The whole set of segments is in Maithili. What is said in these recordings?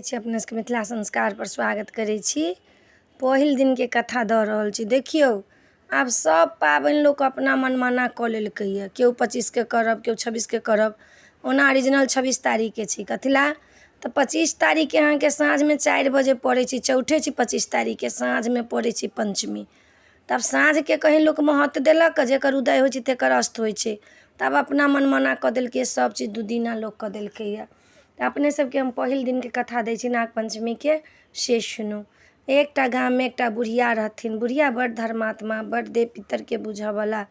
छी अपने सबके मिथिला संस्कारपर स्वागत करै छी। पहिल दिनके कथा दऽ रहल छी। देखियौ, आब सब पाबनि लोक अपना मनमाना कऽ लेलकैए। केओ 25के करब, केओ 26के करब। ओना ओरिजिनल 26 तारीखके छै। कथी लए तऽ 25 तारीखके अहाँके साँझमे 4 बजे पड़ै छै। चौठे छी 25 तारीखके साँझमे पड़ै छै पञ्चमी। तब साँझके कहीं लोक महत्व देलक, जकर उदय होइ छै तकर अस्त होइ छै। तब अपना मनमाना कऽ देलकै, सब चीज दू दिना लोक कऽ देलकैए। तऽ अपने सबके हम पहिल दिनके कथा दै छी नाग पञ्चमीके, से सुनू। एकटा गाममे एकटा बुढ़िया रहथिन। बुढ़िया बड्ड धर्मात्मा, बड्ड देव पितरके बुझऽवला,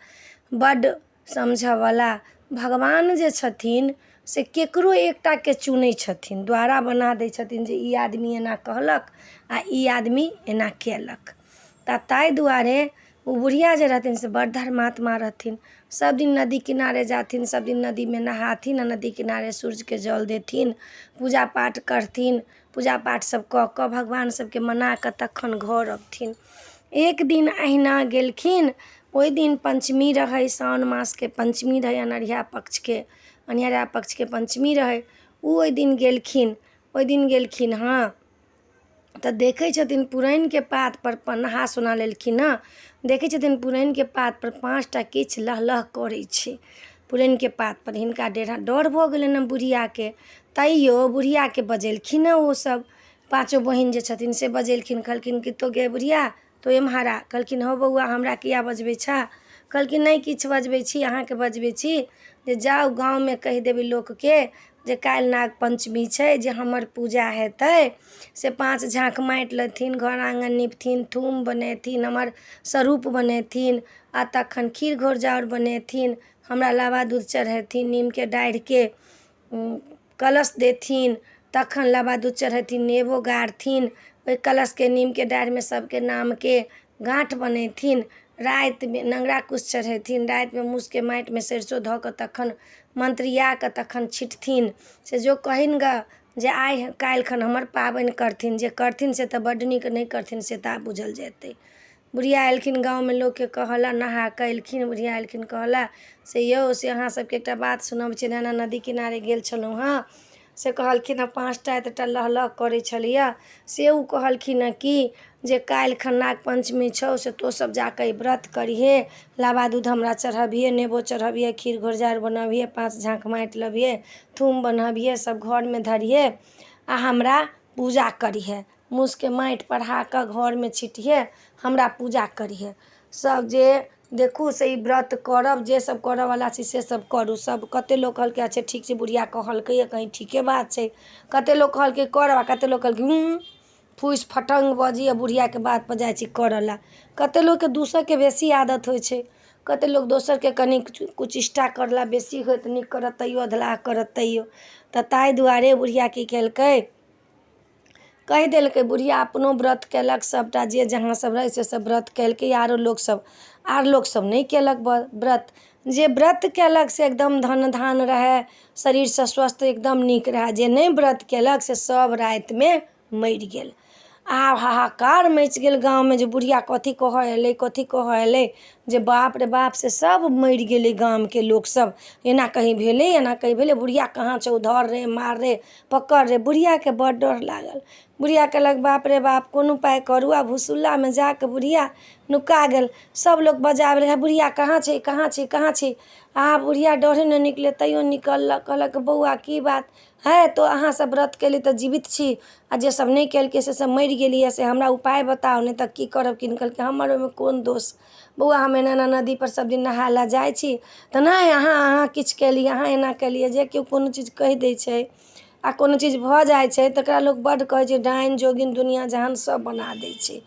बड्ड समझऽवला। भगवान जे छथिन से केकरो एकटाके चुनै छथिन, द्वारा बना दै छथिन जे ई आदमी एना कहलक आ ई आदमी एना केलक। तऽ ताहि दुआरे ओ बुढ़िया जे रहथिन से बड़ धर्मात्मा रहथिन। सब दिन नदी किनारे जाथिन, सब दिन नदीमे नहाथिन आ नदी किनारे सूर्यके जल देथिन, पूजा पाठ करथिन। पूजा पाठ सब कऽ कऽ भगवान सबके मना कऽ तखन घर अबथिन। एक दिन अहिना गेलखिन। ओहि दिन पञ्चमी रहै, साओन मासके पञ्चमी रहै, अनरिया पक्षके, अनरिया पक्षके पञ्चमी रहै। ओ ओहि दिन गेलखिन, ओहि दिन गेलखिन हँ तऽ देखै छथिन पुरैनके पातपर, नहा सोना लेलखिन हँ, देखै छथिन पुरैनके पातपर 5टा किछु लहलह करै छै पुरैनके पातपर। हिनका डेरा डर भऽ गेलनि हँ बुढ़ियाके। तैयो बुढ़ियाके बजेलखिन हँ ओसभ पाँचो बहिन जे छथिन से बजेलखिन। कहलखिन कि तो गे बुढ़िया, तो एम्हर आ। कहलखिन, हौ बौआ, हमरा किया बजबै छह? कहलखिन, नहि किछु बजबै छी, अहाँके बजबै छी जे जाउ गाँवमे कहि देबै लोकके जे काल्हि नाग पञ्चमी छै, जे हमर पूजा हेतै से 5 झाँक माटि लेथिन, घर आङ्गन निपथिन, थूम बनेथिन, हमर स्वरूप बनेथिन आ तखन खीर घोरजाउर बनेथिन, हमरा लाबा दूध चढ़ेथिन, नीमके डाढ़िके कलश देथिन, तखन लाबा दूध चढ़ेथिन, नेबो गाड़थिन, ओहि कलशके नीमके डाढ़िमे सबके नामके गाँठ बनेथिन, रातिमे नङ्गरा कुश चढ़ेथिन, रातिमे मूसके माटिमे सरिसो धऽ कऽ तखन मन्त्रिया कऽ तखन छिटथिन। से जो कहिन गऽ जे आइ काल्हिखन हमर पाबनि करथिन। जे करथिन से तऽ बड्ड नीक, नहि करथिन से तऽ आब बुझल जेतै। बुढ़िया एलखिन गाँवमे लोकके कहऽ लए। नहा कऽ एलखिन बुढ़िया, एलखिन कहऽ लए से यौ, से अहाँ सबके एकटा बात सुनबै छी। एना एना नदी किनारे गेल छलहुँ हँ से कहलखिन हँ 5टा एतेटा लहलह करै छलैए। से ओ कहलखिन हँ कि जे काल्हिखन नाग पञ्चमी छौ, से तोँ सब जा कऽ ई व्रत करिहे, लाबा दूध हमरा चढ़बिहे, नेबो चढ़बिहे, खीर घोरजाउर बनबिहे, 5 झाँक माटि लबिहे, थूम बन्हबिहे, सब घरमे धरिहे आ हमरा पूजा करिहे, मूसके माटि पढ़ा कऽ घरमे छिटिहे, हमरा पूजा करिहे। सब जे देखू से ई व्रत करब, जे सब करऽवला छी से सब करू सब। कते लोक कहलकै, अच्छा ठीक छै, बुढ़िया कहलकैए कहीं ठीके बात छै। कते लोक कहलकै करब आ कते लोक कहलकै हूँ, फूसि फटङ्ग बजैए, बुढ़ियाके बातपर जाइ छी करऽ लए। कते लोकके दूसऽके बेसी आदत होइ छै। कते लोक दोसरके कनि कुचेष्टा करला बेसी होइत, नीक करत तैयो, अधलाह करत तैयो। तऽ ताहि दुआरे बुढ़िया की केलकै? कहि देलकै। बुढ़िया अपनो व्रत कयलक सभटा, जे जहाँ सभ रहै से सभ व्रत केलकै। आरो लोकसभ, आर लोकसभ नहि कयलक व्रत। जे व्रत कयलक से एकदम धन धान रहय, शरीरसँ स्वस्थ एकदम नीक रहय। जे नहि व्रत कयलक से सभ रातिमे मरि गेल। आब हाहाकार मचि गेल गाँवमे जे बुढ़िया कथी कहऽ एलै, कथी कहऽ एलै जे बाप रे बाप, से सभ मरि गेलै गामके लोकसभ। एना कहीं भेलै? एना कहीं भेलै? बुढ़िया कहाँ छौ? धर रे, मार रे, पकड़ रे। बुढ़ियाके बड़ डर लागल। बुढ़िया कहलक, बाप रे बाप, कोन उपाय करू? आ भुसुल्लामे जा कऽ बुढ़िया नुका गेल। सभ लोक बजाबै रहै, बुढ़िया कहाँ छै, कहाँ छै, कहाँ छै? आ बुढ़िया डरे नहि निकलै। तैयो निकललक, कहलक, बौआ, की बात है? तो अहाँ सब व्रत केली तऽ जीवित छी आ जे सब नहि केलकै से सब मरि गेलियै। से हमरा उपाय बताउ, नहि तऽ की करब? की कहलकै, हमर ओहिमे कोन दोष बौआ? हम एना एना नदीपर सब दिन नहाय लए जाइ छी तऽ नहि अहाँ किछु केलियै, अहाँ एना केलियै। जे केओ कोनो चीज कहि दै छै आ कोनो चीज भऽ जाइ छै तकरा लोक बड्ड कहै छै, डाइन जोगिन दुनिआँ जहान सब बना दै छै।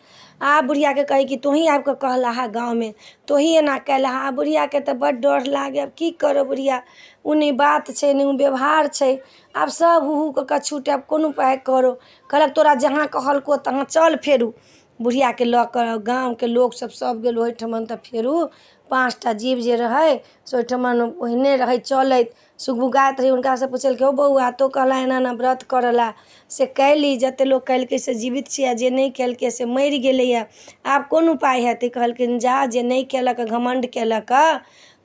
आब बुढ़ियाके कहै कि तोँही आबि कऽ कहलऽ गाँवमे, तोँही एना केलऽ। आ बुढ़ियाके तऽ बड्ड डर लागै। आब की करब बुढ़िया? ओ नहि बात छै, नहि ओ व्यवहार छै। आब सब हू हू कऽ कऽ छूटै। आब कोन उपाय करो? कहलक, तोरा जहाँ कहलकौ तहाँ चल। फेरो बुढ़ियाके लऽ कऽ गामके लोकसभ सभ गेल ओहिठमन। तऽ फेरो 5टा जीव जे रहै से ओहिठमन ओहने रहै चलैत, सुगबुगाइत रहै। हुनकासँ पुछलकै, हौ बौआ, तोँ कहलह एना एना व्रत करऽ लए, से कयली, जतेक लोक केलकै से जीवित छै आ जे नहि केलकै से मरि गेलैए। आब कोन उपाय हेतै? कहलखिन, जा, जे नहि कयलक, घमण्ड कयलक,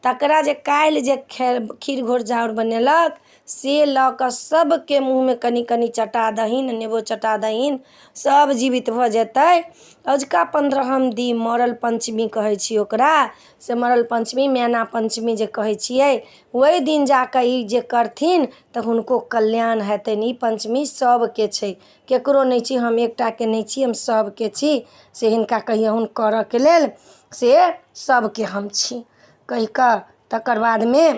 तकरा जे काल्हि जे खीर घोरजाउर बनेलक से लऽ कऽ सभके मुँहमे कनि कनि चटा दहीन, नेबो चटा दहीन, सभ जीवित भऽ जेतै। अजुका 15म दिन मरल पञ्चमी कहै छी ओकरा, से मरल पञ्चमी, मैना पञ्चमी जे कहै छियै, ओहि दिन जा कऽ ई जे करथिन तऽ हुनको कल्याण हेतनि। ई पञ्चमी सभके छै, ककरो नहि छी, हम एकटाके नहि छी, हम सभके छी। से हिनका कहियहुन करऽके लेल, से सभके हम छी कहि कऽ। तकर बादमे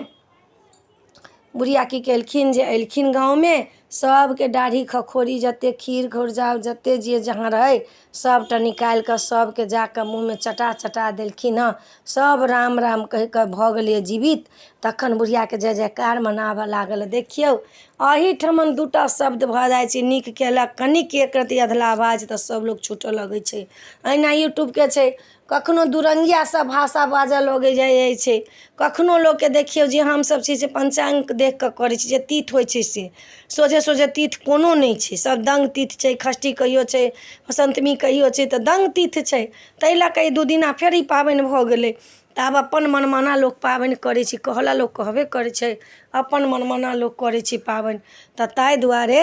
बुढ़िया की केलखिन जे अयलखिन गाँवमे, सभके दाढ़ी खखोरी जतेक खीर घोरजाउर जतेक जे जहाँ रहै सभटा निकालि कऽ सभके जा कऽ मुँहमे चटा चटा देलखिन हँ। सभ राम राम कहि कऽ भऽ गेलियै जीवित। तखन बुढ़ियाके जय जयकार मनाबऽ लागल। देखियौ, एहिठमन दूटा शब्द भऽ जाइ छै नीक केलक, कनिक एक रत्ती अधलाह बाज तऽ सभ लोक छूटऽ लगै छै। एहिना यूट्यूबके छै, कखनो दुरङ्गिया सब भाषा बाजऽ लगै जाइ छै। कखनो लोकके देखियौ जे हमसब छी से पञ्चाङ्ग देख कऽ करै छी, जे तीथ होइ छै से सोझे सोझे तीथ कोनो नहि छै, सब दङ्ग तीथ छै। षष्ठी कहियो छै, सप्तमी कहियो छै, तऽ दङ्ग तीथ छै। ताहि लऽ कऽ ई 2 दिना फेर ई पाबनि भऽ गेलै। तऽ आब अपन मनमाना लोक पाबनि करै छै, कहऽ लोक कहबे करै छै, अपन मनमाना लोक करै छै पाबनि। तऽ ताहि दुआरे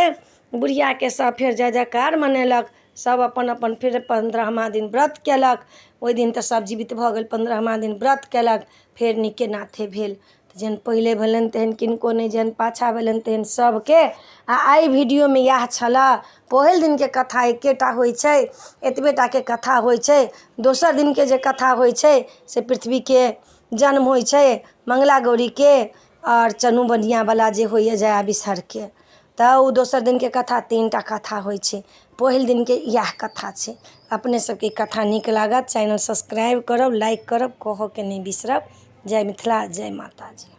बुढ़ियाके सब फेर जय जयकार मनेलक, सब अपन अपन फेर 15मा दिन व्रत कयलक। ओहि दिन तऽ सब जीवित भऽ गेल, 15मा दिन व्रत कयलक, फेर नीके नाथे भेल। तऽ जेहन पहिले भेलनि तेहन किनको नहि, जेहन पाछाँ भेलनि तेहन सभके। आ एहि वीडियोमे इएह छलए। पहिल दिनके कथा एकेटा होइ छै, एतबे टाके कथा होइ छै। दोसर दिनके जे कथा होइ छै से पृथ्वीके जन्म होइ छै, मङ्गला गौरीके आओर चनू बनिआँवला जे होइए जया बिसहरके, तऽ ओ दोसर दिनके कथा 3टा कथा होइ छै। पहिल दिनके इएह कथा छै। अपने सबके ई कथा नीक लागत, चैनल सब्सक्राइब करब, लाइक करब, कहऽके नहि बिसरब। जय मिथिला, जय माताजी।